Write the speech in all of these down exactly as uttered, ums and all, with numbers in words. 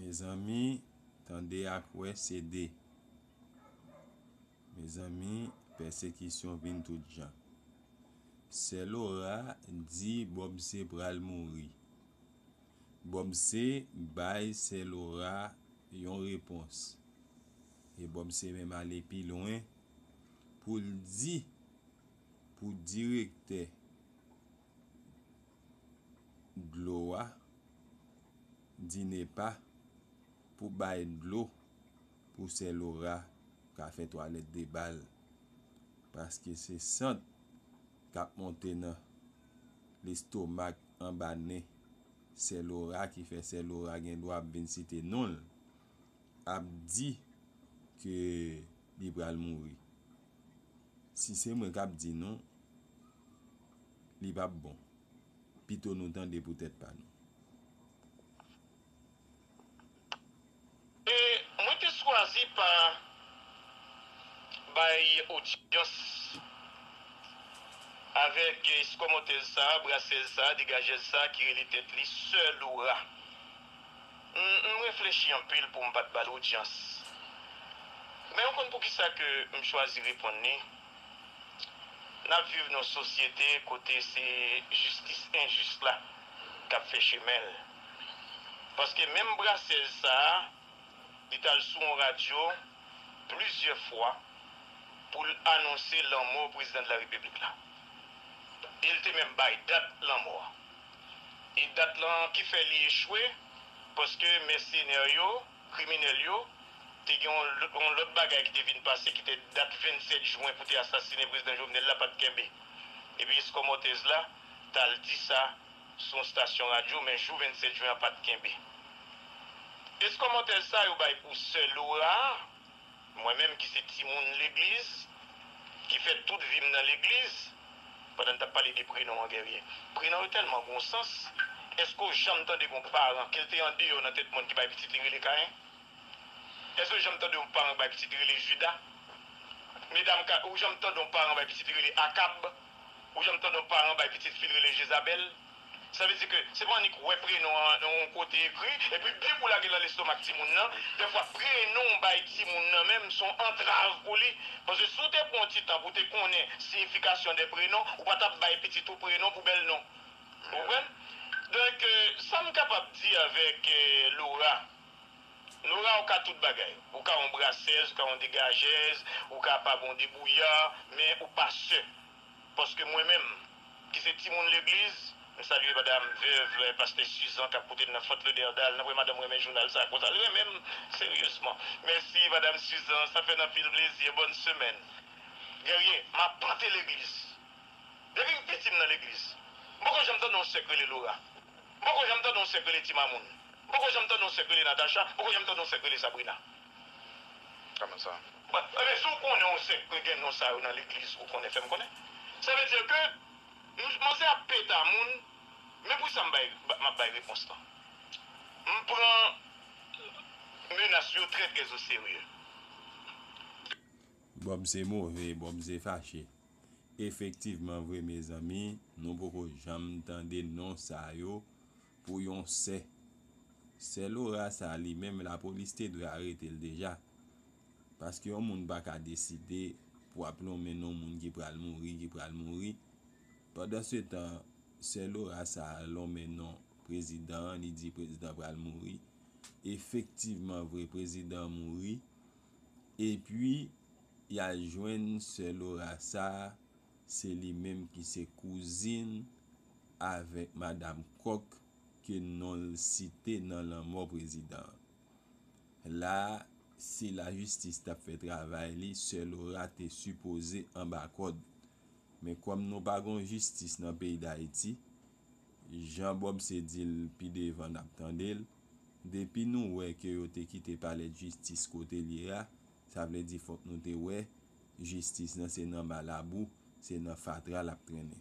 Mezanmi, tande ak wè se de. Mezanmi, pèsekisyon vin tout jan. Sè Lora di Bòb Se pral mouri. Bòb Se bay Sè Lora yon repons. E Bòb Se menm ale pi lwen pou l di pou direktè dlo a, DINEPA, pou bay dlo pou Sè Lora ka fè twalèt de bal. Paske se sant k ap monte nan lestomak anba nen Sè Lora ki fè Sè Lora gen dwa ap vin site non l, ap di ke li pral mouri. Si se mwen k ap di nou, li p ap bon. Pito nou tande pou tèt pa nou. E mwen te chwazi pa bay odyans avèk eskòmòtèz sa a, brasèz sa a, degajèz sa a ki rele tèt li Sè Lora. M, m reflechi anpil pou m pa t ba l odyans. Men ou konn poukisa ke m chwazi reponn li? N ap viv nan yon sosyete kote se jistis enjis la k ap fè chemen l. Paske menm brasèz sa a, li t al sou yon radyo plizyè fwa pou l anonse lanmò prezidan de la repiblik la. E l te menm bay dat lanmò a. E dat lan ki fè li echwe, paske mèsenè yo, kriminèl yo, te gen yon lòt, yon lòt bagay ki te vin pase, ki te dat vennsèt jen pou te asasinen prezidan Jovenel la pa t kenbe. Epi eskòmòtèz la t al di sa sou yon stasyon radyo, men jou vennsèt jen an pa t kenbe. Eskòmòtèz sa yo bay pou Sè Lora a, mwen menm ki se timoun legliz, ki fè tout vi m nan legliz, pandan n t ap pale de prenon an, Guerrier. Prenon yo tèlman gon sans. Èske w janm tande gon paran, ke l te andeyò nan tèt mòn, ki bay pitit li rele Kayen? Èske w janm tande yon paran bay pitit li rele Jida? Medam, ou janm tande yon paran bay pitit li rele Akab? Ou janm tande yon paran bay pitit fi l rele Jezabèl? Sa vle di ke se pa annik wè prenon an nan yon kote ekri, epi bip ou lage l nan lestomak timoun nan. Dèfwa, prenon w bay timoun nan menm se yon antrav pou li. Paske si w te pran yon ti tan pou w te konnen siyifikasyon de prenon, ou pa t ap bay pitit ou prenon pou bèl non. Ou konprann? Donk, sa m kapab di avèk Lora, Lora, ou ka tout bagay. Ou ka yon brasèz, ou ka yon degajèz, ou ka pa bon debouyè, men ou pa sè. Paske mwen menm, ki se timoun legliz, m salye madanm vèv pastè Sizan k ap koute n nan Fort Lauderdale, nan premye madanm renmen jounal sa konsa, l renmen m seryezman. Mèsi madanm Sizan, sa fè n anpil plezi, bòn semèn. Guerrier, m ap pante legliz. Depi m piti m nan legliz. M poko janm tande yon sè k rele Lora. M poko janm tande yon sè k rele Ti Mamoun. M poko janm tande yon sè k rele Natacha. M poko janm tande yon sè k rele Sabrina. Kòman sa? Bon, ebyen, si w konnen yon sè k gen non sa yo nan legliz, ou konnen, fè m konnen. Sa vle di ke m, manzè ap peta moun, men pou sa m bay, m ap bay repons lan. M pran menas yo trè, trè o serye. Bòb Se move, Bòb Se fache. Efektivman vre, mezanmi, nou poko janm tande non sa yo pou yon sè. Sè Lora sa li menm, lapolis te dwe arete l deja. Paske yon moun pa ka deside pou ap lonmen non moun ki pral mouri, ki pral mouri. Pandansetan, sè Lora sa lonmen non prezidan an, li di prezidan pral mouri. Efektivman vre, prezidan an mouri. Epi, y al jwenn sè Lora sa, se li menm ki se kouzin avèk madanm Kòk ke non l site nan lanmò prezidan an. La, si lajistis t ap fè travay li, sè Lora te sipoze anba kòd. Men kòm nou pa gon jistis nan peyi Dayiti, jan Bòb Se di l pi devan n ap tande l, depi nou wè ke yo te kite palè jistis kote l ye a, sa vle di fòk nou te wè jistis lan se nan malabou, se nan fatra l ap trennen.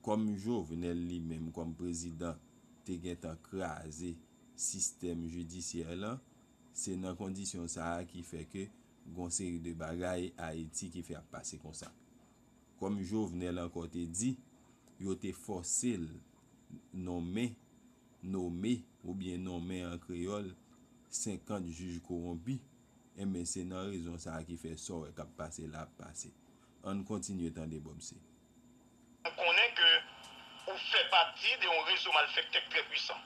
Kòm Jovenel li menm kòm prezidan te gentan kraze sistèm jidisyè lan, se nan kondisyon sa a ki fè ke gon seri de bagay Ayiti ki fè ap pase konsa. Kòm Jovenel ankò te di, yo te fòse l nonmen, nome oubyen nonmen an kreyòl, senkant jij kowonpi, enben se nan rezon sa a ki fè sa w wè k ap pase la ap pase. Ann kontinye tande Bob C. M konnen ke ou fè pati de yon rezo malfektè k trè pwisan.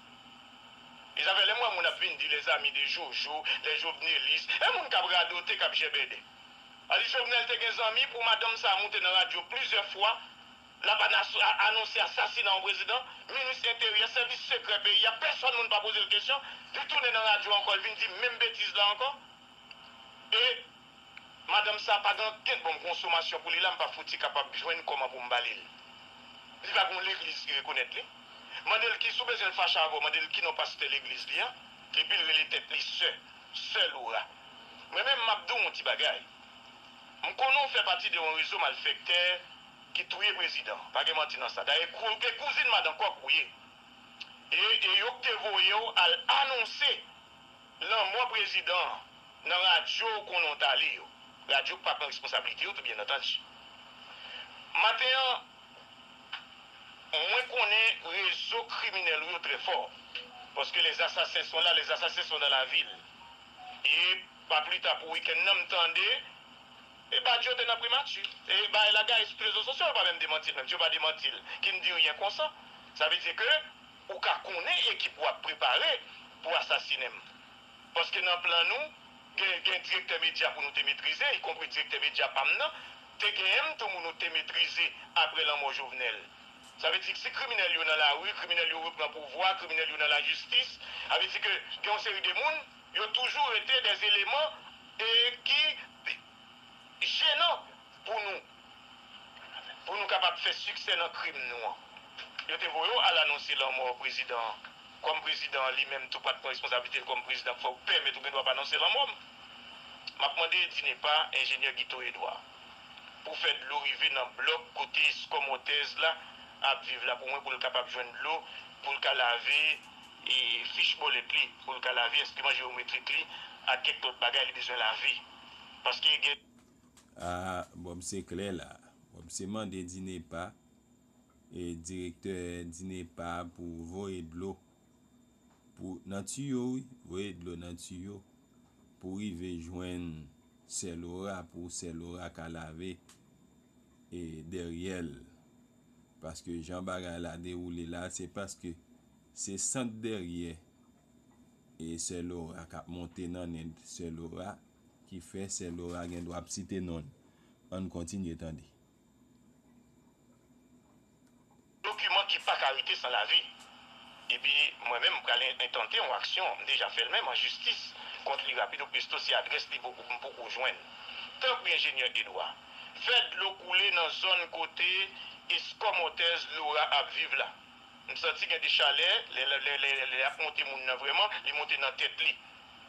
E sa fè lè m wè moun ap vin di les amis de Jojo, les jovenelistes, e moun k ap radote, k ap jèbèdè. Sa di Jovenel te gen zanmi pou madanm sa a moute nan radyo plizyè fwa, l ap anonse asasina yon prezidan, minis enteryè, sèvis sekrè peyi a, pèsonn moun pa poze l kesyon, li tounen nan radyo ankò, l vin di menm betiz la ankò. E madanm sa a pa gen ankenn bon konsomasyon pou li la, m pa fouti kapab jwenn kòman pou m ba li l. Li pa gen yon legliz ki rekonèt li. Mande l ki, si w bezwen l fache avè w, mande l ki non pastè legliz li an, epi l rele tèt li sè, sè Laura. Mwen menm, m ap di w yon ti bagay. M konnen w fè pati de yon rezo malfektè ki touye prezidan. Pa gen manti nan sa. Dayè, kou, e kouzin madan kòk ou ye. E, e yo k te voye w al anonse lanmò prezidan an nan radyo ou konnen w t ale yo. Radyo k pa pran responsablite yo tou, byen antandi. Maten an, mwen konnen rezo kriminèl ou yo trè fò. Paske les assassins sont là, les assassins sont dans la ville. E pa pli ta pou wikenn nan, m tande e Badio te nan primati. E bagay la gaye sou rezo sosyo, yo pa menm demanti l menm. Si yo pa demanti l, ki n di ryen konsa. Sa vle di ke ou ka konnen ekip ou ap prepare pou asasinen m. Paske nan plan nou, gen, gen direktè medya pou nou te metrize, ikonpri direktè medya pa m nan, te genyen m tou moun nou te metrize apre lanmò Jovenel. Sa vle di ke si kriminèl yo nan lari, kriminèl yo repran pouvwa, kriminèl yo nan lajistis, sa vle di ke gen yon seri de moun, yo toujou rete des éléments e ki jenan pou nou, pou nou kapab fè siksè nan krim nou an. Yo te voye w al anonse lanmò prezidan an. Kòm prezidan an li menm tou pa t pran responsablite l kòm prezidan, fò w pèmèt ou gen dwa pa anonse lanmò m. M ap mande Dinepa, enjenyè Guito Edouard, pou fè dlo rive nan blòk kote Escomotez la ap viv la pou mwen, pou l kapab jwenn dlo, pou l ka lave e fich bòlèt li, pou l ka lave enstriman jewometrik li ak kèk lòt bagay li bezwen lave. Paske gen. A, Bob C klè la. Bob C mande Dinepa, e direktè Dinepa pou voye dlo pou, nan tiyo, wi, voye dlo nan tiyo pou rive jwenn sè Laura, pou sè Laura ka lave e dèryè l. Paske jan bagay la dewoule la, se paske se sant dèryè e sè Laura k ap monte nan nen sè Laura ki fè sè Laura gen dwa ap site non l. Ann kontinye tande. Dokiman ki pa ka rete san lave. Epi mwen menm, m pral en-, entante yon aksyon, m deja fè l menm, an jistis kont li rapido presto si adrès li poko, m poko jwenn. Tanpri, enjenyè Edouard, fè dlo koule nan zòn kote Escomotez Laura ap viv la. M santi gen de chalè, lè, lè, lè, lè, lè y ap monte moun nan vrèman, li monte nan tèt li.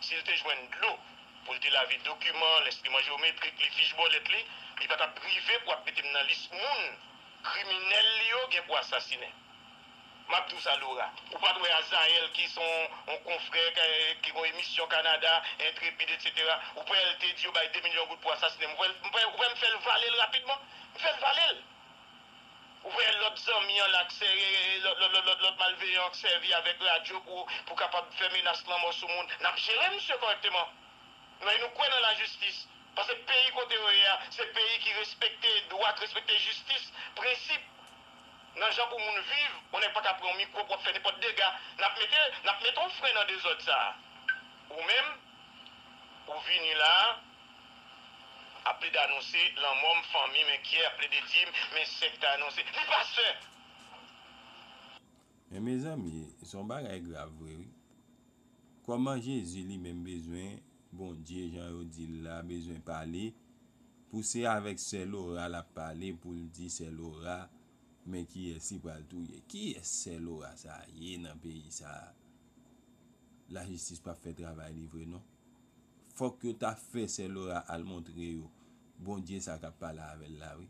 Si l te jwenn dlo pou l te lave dokiman, lenstriman jewometrik li, fich bòlèt li, li pa t ap rive pou ap mete m nan lis moun kriminèl li yo gen pou asasinen. M ap di w sa, Laura. Ou pa t wè Azayèl ki se yon, yon konfrè k, ki gen yon emisyon Kanada, Intrépide, etsetera. Ou pa wè l te di yo bay de milyon goud pou asasinen m. Ou pa wè, ou pa wè, ou pa wè m fè l vale l rapidman? M fè l vale l. Ou wè lòt zanmi an la, lòt, lòt, lòt, lòt, lòt malveyan k sèvi avèk radyo pou, pou kapab fè menas lanmò sou moun. N ap jere misye kòrèkteman. Men nou kwè nan lajistis. Paske peyi kote yo ye a, se peyi ki respekte dwa, ki respekte jistis, prensip. Nan jan pou moun viv, yon nèg pa ka pran yon mikwo pou w ap fè nenpòt dega. N ap mete, n ap mete yon fren nan dezòd sa a. Ou menm, ou vini la a, ap plede anonse lanmò m, fanmi m enkyè, ap plede di m, men sèk ta anonse. Li pa sè! Men mezanmi, se yon bagay grav vre wi. Kòman Jezi li menm bezwen, Bondye jan yo di l la, bezwen pale, pou se avèk sè Laura l ap pale, pou l di sè Laura, men kiyès li pral touye. Kiyès sè Laura sa a ye nan peyi sa a? Lajistis p ap fè travay li vre non. Fòk yo ta fè sè Laura al montre yo Bondye sa k ap pale avè l la wi.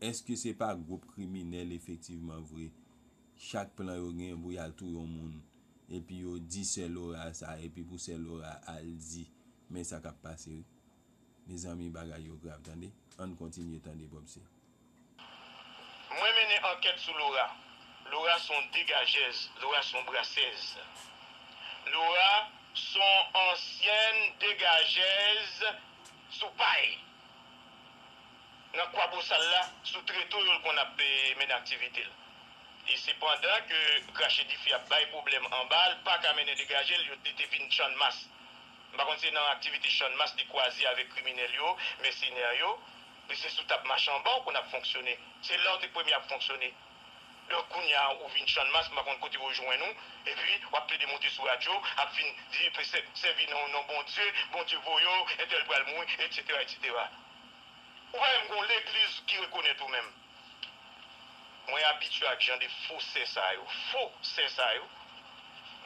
Èske se pa gwoup kriminèl efektivman vre? Chak plan yo gen pou y al touye yon moun, epi yo di sè Laura sa, epi pou sè Laura al di, men sa k ap pase wi. Mezanmi, bagay yo grav, tande. Ann kontinye tande Bob C. Mwen mennen ankèt sou Laura. Laura se yon degajèz, Laura se yon brasèz. Laura Se yon ansyèn degajèz sou pay. Nan Kwabosal la, sou treto yo l konn ap, eh, mennen aktivite l. E sepandan ke krache dife ap bay pwoblèm anba, l pa ka mennen degaje l, yo, li te vin Channmas. M pa konn si se nan aktivite Channmas li kwaze avèk kriminèl yo, mèsenè yo, li se sou tab machanba w konn ap fonksyone. Se la w te premye ap fonksyone. Donk, kounye a, ou vin Channmas, m pa konn kote yo jwenn ou, epi w ap plede monte sou radyo, ap vin di, sè-, sèvi non, non Bondye, Bondye voye w, entèl pral mouri, etsetera, etsetera. Ou pa menm gon legliz ki rekonèt ou menm. Mwen abitye ak jan de fo sè sa yo. Fo sè sa yo.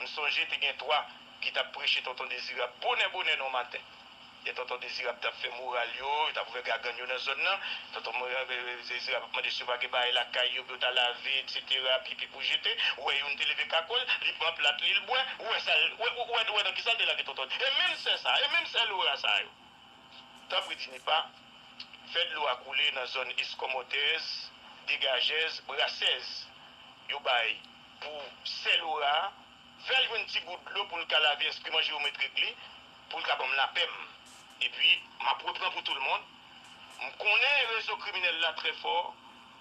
M sonje te gen twa ki t ap preche Tonton Dezirab bonè bonè nan maten. E Tonton Dezirab t ap fè moral yo, yo t ap ouvè gagann yo nan zòn nan. Tonton Dezirab ap mande si yo pa gen bagay lakay yo pou yo ta lave, etsetera, pipi pou jete. Ou wè youn te leve kakòl, li pran plat li, l bwè. Ou wè sa, ou wè, ou wè, ou wè nan kisa l te lage Tonton. E menm sè sa, e menm sè Lora sa yo. Tanpri Dinipa, fè dlo a koule nan zòn Eskomotèz, Degajèz, Brasèz. Yo bay pou sè Lora a, fè l jwenn ti gout dlo pou l ka lave enstriman jewometrik li, pou l ka ban m lapè m. Epi, m ap repran pou tout moun. M konnen rezo kriminèl la trè fò.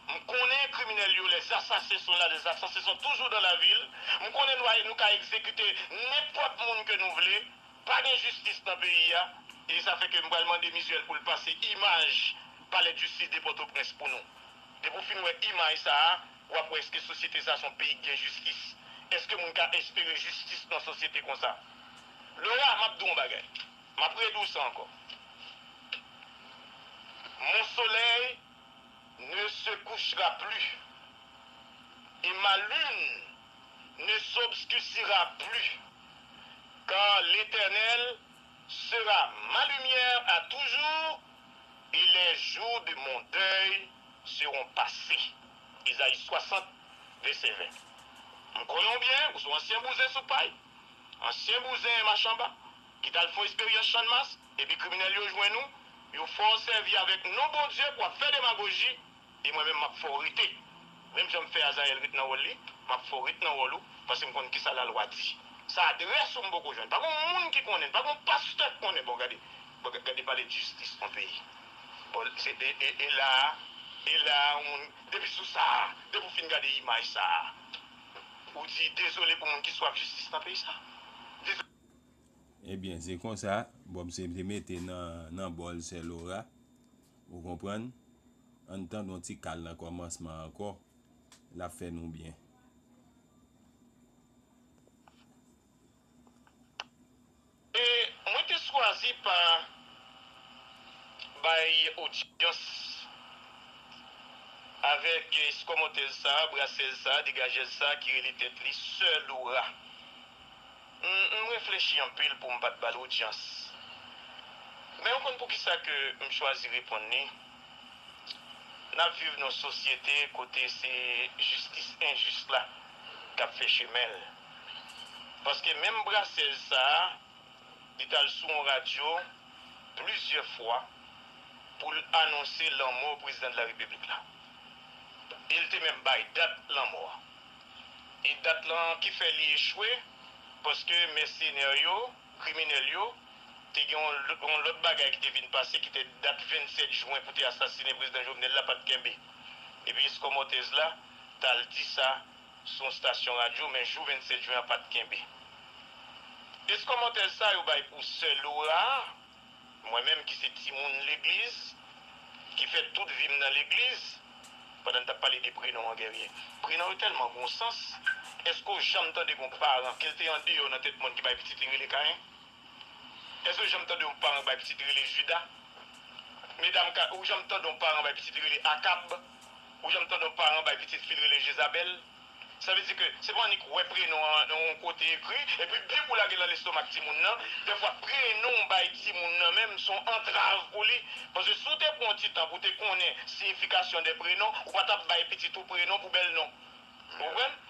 M konnen kriminèl yo, les assassins sont là, les assassins sont toujours dans la ville. M konnen nou, nou ka egzekite nenpòt moun ke nou vle. Pa gen jistis nan peyi a, e sa fè ke m pral mande Mizuel pou l pase imaj palè d jistis de Pòtoprens pou nou. Depi w fin wè imaj sa a, w ap wè èske sosyete sa a se yon peyi k gen jistis. Èske moun ka espere jistis nan sosyete konsa? Lora, m ap di w yon bagay. M ap redi w sa ankò. Mon soleil ne se couchera plus, et ma lune ne s'obscurcira plus, car l'Éternel sera ma lumière à toujours, et les jours de mon deuil seront passés. Ezayi swasant, vèsè ven. M konnen w byen, ou se yon ansyen bouzen sou pay, ansyen bouzen machanba, ki t al fè yon esperyans Channmas, epi kriminèl yo jwenn ou, yo fè w sèvi avèk non Bondye pou w ap fè demagoji, e mwen menm m ap fè w rete. Menm jan m fè Azayèl ret nan wòl li, m ap fè w ret nan wòl ou, paske m konn kisa lalwa di. Sa adrès ou m poko jwenn. Pa gon moun ki konnen, pa gon pastè k konnen. Bon, gade, bon, gade palè d jistis nan peyi. Bon, se, e, e, e la, e la, yon moun, depi sou sa, depi w fin gade imaj sa, ou di dezole pou moun ki swaf jistis nan peyi sa. Dezole. Ebyen, se konsa, Bob se te mete nan, nan bòl sè Lora. Ou konprann? Ann tande yon ti kal nan kòmansman ankò. L ap fè nou byen. E mwen te chwazi pa bay odyans avèk eskomotèz sa, brasèz sa, degajèz sa ki rele tèt li Sè Lora. M, m reflechi anpil pou m pa t ba l odyans. Men ou konn poukisa ke m chwazi reponn li? N ap viv nan yon sosyete kote se jistis enjis la k ap fè chemen l. Paske menm brasèz sa a, li t al sou yon radyo plizyè fwa pou l anonse lanmò prezidan de la repiblik la. E l te menm bay dat lanmò a. E dat lan ki fè li echwe, paske mèsenè yo, kriminèl yo, te gen yon, yon lòt bagay ki te vin pase, ki te dat vennsèt jen pou te asasinen prezidan Jovenel la pa t kenbe. Epi eskomotèz la t al di sa sou yon stasyon radyo, men jou vennsèt jen an pa t kenbe. Eskomotèz sa yo bay pou sè Lora a, mwen menm ki se timoun legliz, ki fè tout vi m nan legliz, pandan n t ap pale de prenon an, Guerrier. Prenon yo tèlman gon sans. Èske w janm tande gon paran, ke l te andeyò nan tèt mòn, ki bay pitit li rele Kayen? Èske w janm tande yon paran bay pitit li rele Jida? Medam, ka, ou janm tande yon paran bay pitit li rele Akab? Ou janm tande yon paran bay pitit fi l rele Jezabèl? Sa vle di ke se pa annik wè prenon an nan yon kote ekri, epi bip ou lage l nan lestomak timoun nan. Dèfwa, prenon w bay timoun nan menm se yon antrav pou li. Paske si w te pran yon ti tan pou w te konnen siyifikasyon de prenon, ou pa t ap bay pitit ou prenon pou bèl non. Ou konprann?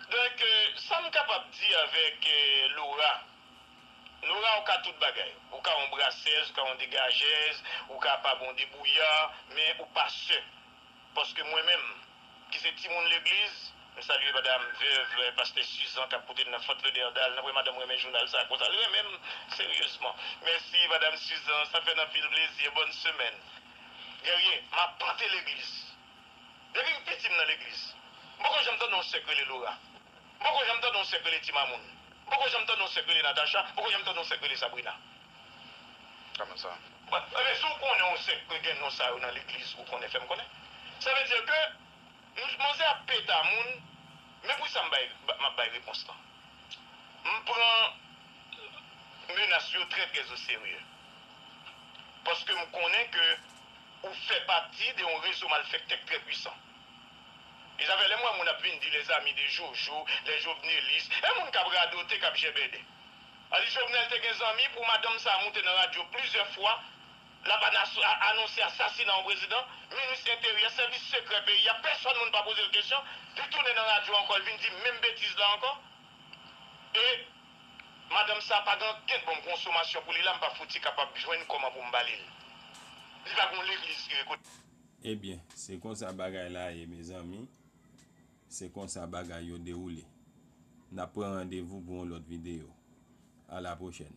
Donk, euh, sa m kapab di avèk, euh, Lora, Lora, ou ka tout bagay. Ou ka yon brasèz, ou ka yon degajèz, ou ka pa bon debouya, men ou pa sè. Paske mwen menm, ki se timoun legliz, M salye madanm vèv, eh, pastè Sizan k ap koute n nan Fort Lauderdale. Nan vre, madanm renmen jounal sa konsa. L renmen m seryezman. Mèsi, madanm Sizan. Sa fè n anpil plezi. Bòn semèn. Guerrier, m ap pante legliz. Depi m piti, m nan legliz. M poko janm tande yon sè k rele Laura. M poko janm tande yon sè k rele Ti Mamoun. M poko janm tande yon sè k rele Natacha. M poko janm tande yon sè k rele Sabrina. Kòman sa? Bon, ebyen, si w konnen yon sè k gen non sa yo nan legliz, ou konnen, fè m konnen. Sa vle di ke m, manzè ap peta moun, men pou sa m bay, m ap bay repons lan. M pran menas yo trè, trè o serye. Paske m konnen ke ou fè pati de yon rezo malfektè k trè pwisan. E sa fè lè m wè moun ap vin di les amis de Jojo, les jovenelistes, e moun k ap radote, k ap jèbèdè. A di Jovenel te gen zanmi pou madanm sa a moute nan radyo plizyè fwa, l ap anas-, a-, anonse asasina yon prezidan, minis enteryè, sèvis sekrè peyi a, pèsonn moun pa poze l kesyon, li tounen nan radyo ankò, l vin di menm betiz la ankò. E madanm sa a pa gen ankenn bon konsomasyon pou li la, m pa fouti kapab jwenn kòman pou m ba li l. Li pa gen yon legliz ki rekonèt. Ebyen, se konsa bagay la ye, mezanmi. Se konsa bagay yo dewoule. N ap pran randevou pou yon lòt videyo. A la pwochèn.